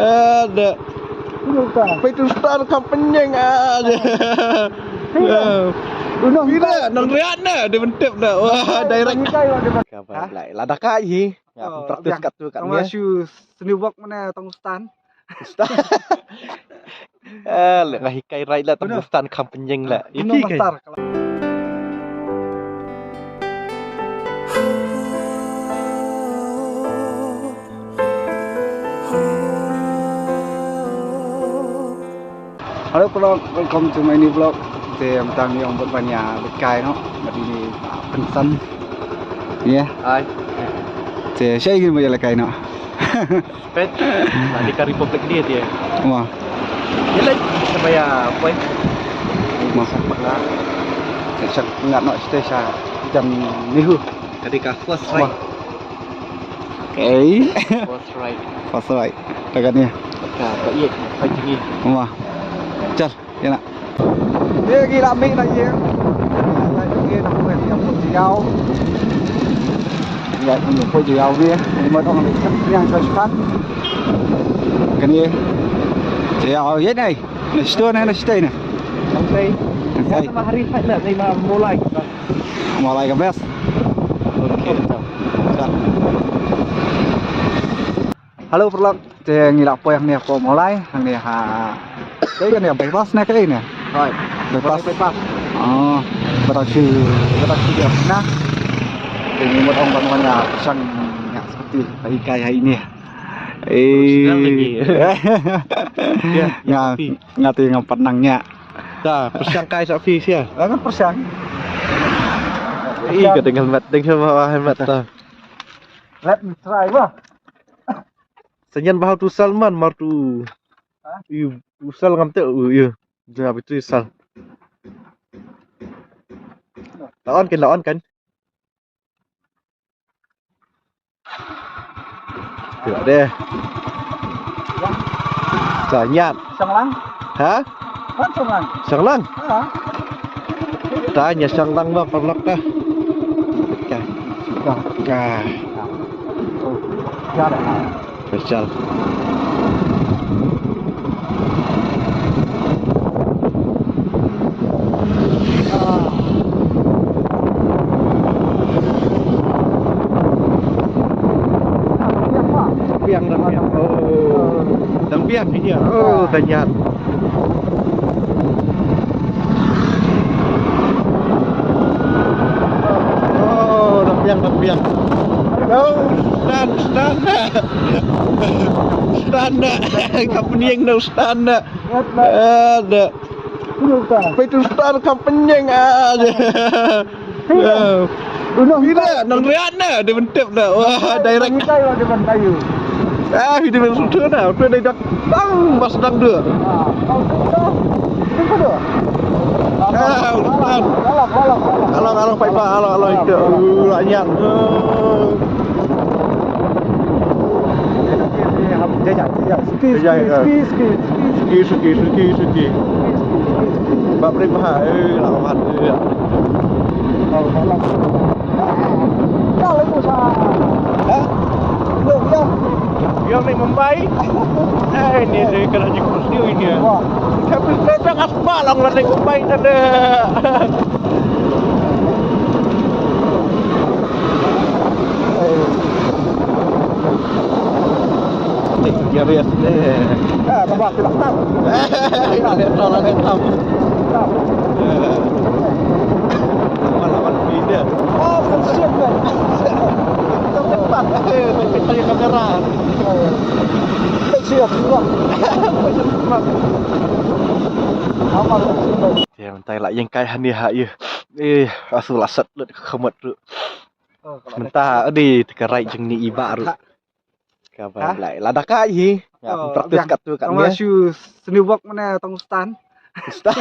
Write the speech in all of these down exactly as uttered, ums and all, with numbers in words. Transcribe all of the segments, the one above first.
Ada. Pynstad kam pynïeng aja. Ina nang riat na dia mentep na. Wah, direct. Ka bai lai lada ka hi. Ya, practice kat tu kat ni. Shu seni wok mana tong stan. Stan. Eh, le nga hikai rai la tong stan kam pynïeng la. Iki kai. Hello vlog, welcome to my new vlog. Te mynta ngi ong bad ban ïa leit kai noh. Bad ini pynsan. Ïa. Hai. Te shaei ngin ba ïa leit kai noh. Pet. Tadi ka Republic dia dia. Wah. Dia lagi saya bayar apa? Wah. Saya pernah. Saya sangat nak stay sa jam nihu. Tadi ka first ride. Okay. First ride. First ride. Dah kan ya? Ka ba iya, ba jingin. Wah. Chal, ya nak. Ye ki la mi na ye. Ye na poi ya poi jiaw. Ya ni poi jiaw ni. Ni ma tong ni yang sa spat. Kan ye. Jiaw ye nai. Na sto na na stay na. Sampai. Sampai. Sama hari tak nak ni ma mulai. Mulai ke best. Okay. Hello vlog, te ngi la poi hangne ha Mawlai, hangne ha. Te kane bypass ne kaei ne? Right. Bypass. Bypass. Oh, bypass. Bypass dia na. Te ngi mut ong ban wan ïa shang ïa sati, ba hikai ha ine. Eh. Nga, nga te ngam pat nang ïa. Ta, pyrshang kai sa phi sia. Nga pyrshang. Ih, ka deng helmet, deng helmet, helmet ta. Let me try ba. Sa nyan ba hau tu Salman mar tu. Ha? Yu, tu Sal ngam te u yu. Jangan betul Sal. La on kan, la on kan. Tengok deh. Sa nyan. Shang lang. Ha? Kan shang lang. Shang lang. Ha. Tanya shang lang ba paralok ka. Ka. Ka. Ka. Oh. Ka dah. Special. Biang, dang biang. Oh. Dang biang dia. Oh, tanya. Oh, dang biang, dang biang. Oh, stan, stan. Stan da. Kam pynïeng da stan da. Ada. Pynstad kam pynïeng aja. Ina nang riat na dia mentep na. Wah, direct. Ah, video sudah na. Udah dah dak. Bang, bas dang dua. Ah, Ustaz. Alang, alang, pai ba, alang, alang. Itu, uh, banyak. Uh. Suki, suki, suki, suki, suki, suki. Bak beri bah, eh, lawan, eh. Hah? Yang ni Mumbai? Eh, ini dia kena jemput dia ini. Tapi saya tak asbak lah ngeliat Mumbai ada. Dia biasa deh. Ah, tambah kita tahu. Ada tahu, ada tahu. Lawan, lawan beda. Oh, bullshit, man. Kita cepat, eh, kita kamera. Siap, siap. Apa? Te mynta la ïeng kai hangne ha ïa. Eh, asu la sat lut ka khmat ruh. Mynta adi te ka rai jong ni i bah ruh. Ka bai lai lada ka hi. Ya, practice kat tu kat ni. Shu seni wok mana tong stan. Stan.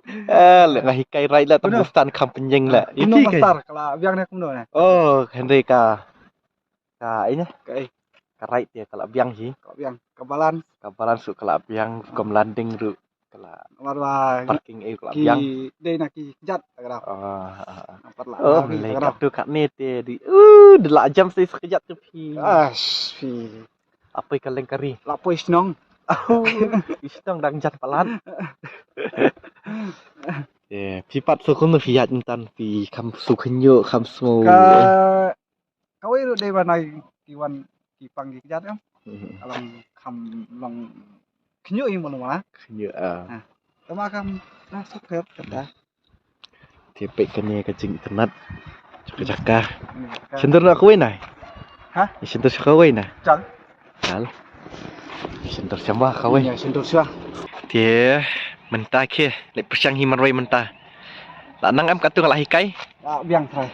Eh, le nga hikai rai la tong stan kam pynïeng la. Iki kai. Master kala biang ne kumno ne. Oh, Henry ka. Ka ini. Ka rai te kala biang hi. Kala biang. Ka balance. Ka balance ruh kala biang, kam landing ruh. Kala. Mar ba parking eh kala biang. Dei na ki jat kala. Ah, ah, ah. Nampat la. Oh, le kat tu kat ni te di. Uh, de la jam sa kejat tu phi. Ah, phi. Apoi ka leng kari. La poi shnong. Au, i shnong dang jan palat. Eh, phi pat shu kumno phi ïaid mynta, phi kham shu khynñiuh, kham sngew. Ka, kawei ruh dei ba nai ki wan ki pang ki kjat em. Mhm. Ka long kham long khynñiuh ïa mano mano. Khynñiuh, ah. Ah. Tama kham, ah, suk khet kata. Te peit kane ka jingitynnad jaka jaka. Shyntur noh kawei na? Ha? Shyntur sha kawei na? Chal. Chal. Shyntur sha ma kawei. Ïa, shyntur sha. Te mynta ki leh pyrshang hi marwei mynta. La nang em katto nga la hikai? La biang trai.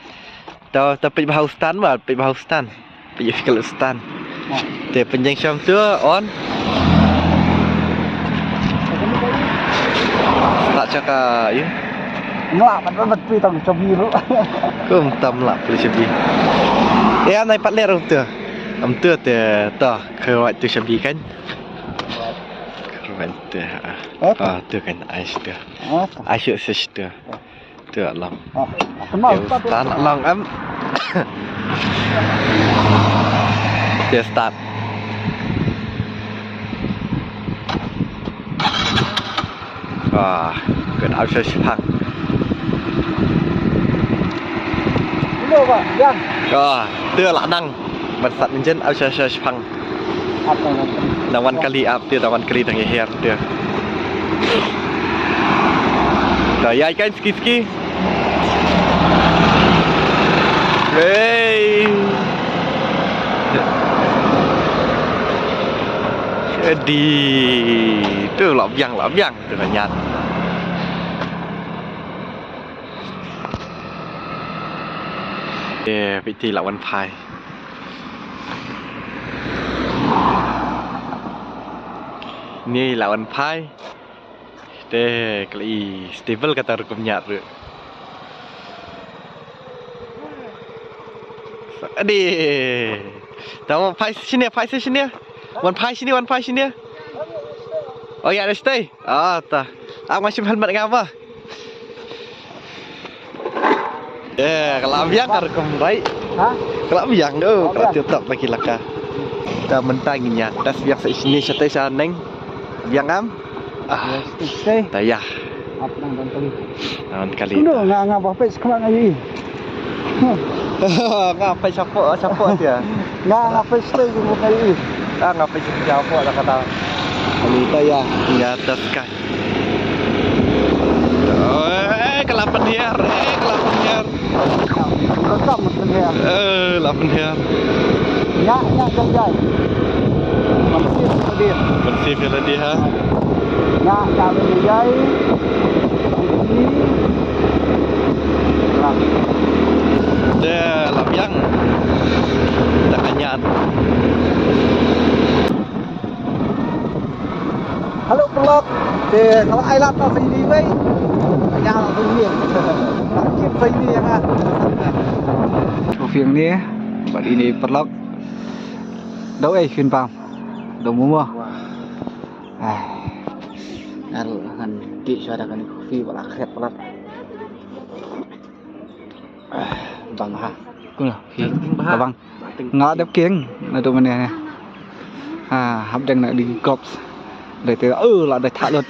To, to peit bha u stand ba, peit bha u stand. Peit ïa ka stand. Te pynjeng sham tu on. Start sha ka ïa. Nga pat pat peit tang shabi ruh. Kum tam la peit shabi. Ïa nai pat ler tu. Am tu te to khawai tu shabi kan. Khawai tu. Ah tu kan ais tu. Ais tu. Tu long. Ah, kenal. Te u stan long em. Te start. Wah, kut au sha shipang. Hello, Pak. Jan. Wah, te la nang. Ban start engine au sha sha shipang. Ap dang wan kali. Dang wan kali ap te, dang wan kali dang ïa hiar te. Da ïai kan ski ski. Hey. Edi. Tu la biang, la biang tu ka ñiad. Eh, piti la wan phai. Ni la wan phai. Te kali stable kata rukom ñiad ruh. Adi. Tama phai sini, phai sini. Wan phai sini, wan phai sini. Oh ya, stay. Ah, ta. Aku masih helmet ngapa? Eh, ka la biang ka rukom rai. Ha? Ka la biang tu, ka la tip top bagi laka. Ta mynta ngin ïa test biang sa sini, sa test sa neng. Biang am? Ah. Yes, okay. Ta ïa. Ap nang dang kali. Nang kali. Tunggu, nga, nga bah pes kemana lagi? Nga pes siapa, siapa dia? Nga, nga pes tu, bukan lagi. Ah, nga pes siapa dah kata. Kali ta ïa. Ïa test kai. Eh, ka la pynhiar, eh, ka la pynhiar. Ka la pynhiar. Eh, la pynhiar. Ïa, ïa, ïa, ïa. Mynsiem ïa lade. Mynsiem ïa lade, ha. Ïa, ïa, ïa, ïa. Te la biang. Ta ka ñiad. Hello, paralok. Te ka la ai lad na sa ini wei. Ka ñiad na sa ini. Ka kit sa ini ïa nga. Ka fiang ni. Bad ini paralok. Dau ei fin pam. Dau mumo. Wah. Ai. Ngan, ngan dih shuwa da kane coffee ba la khrep paralok. Bang ha. Kumno? Bang. Nga dep king naduh mynne ne. Ha, hap deng na di cops. Dei te, oh, la dei thah lut.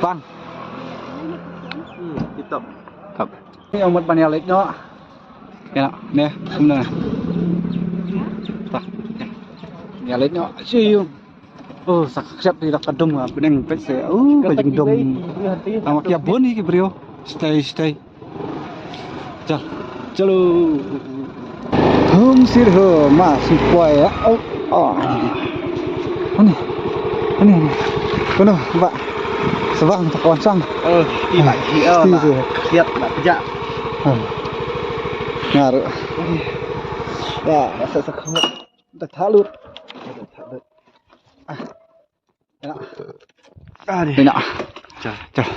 Bang. Hmm, tip top. Top. Ni ong mut ban ïa leit noh. Ïa, ne, kumno ne. Tah. Ïa leit noh. See you. Oh, sa ka khrep te da ka dum, ah, pdeng peit se. Oh, ka jingdum. Tang ma ki ïa bun hi ki briew. Stay, stay. Chal. Chalo. Hum sir ho, ma si poi, ah. Oh, oh. Ani. Ani, ani. Kono, ba. Sa bang, ta kon sang. Oh, ti ba ji, oh, ti ba. Siap, ba ja. Ah. Ngaru. Ya, sa sa. Dah talut. Dah talut. Ah. Enak. Ah, ni. Enak. Chal. Chal.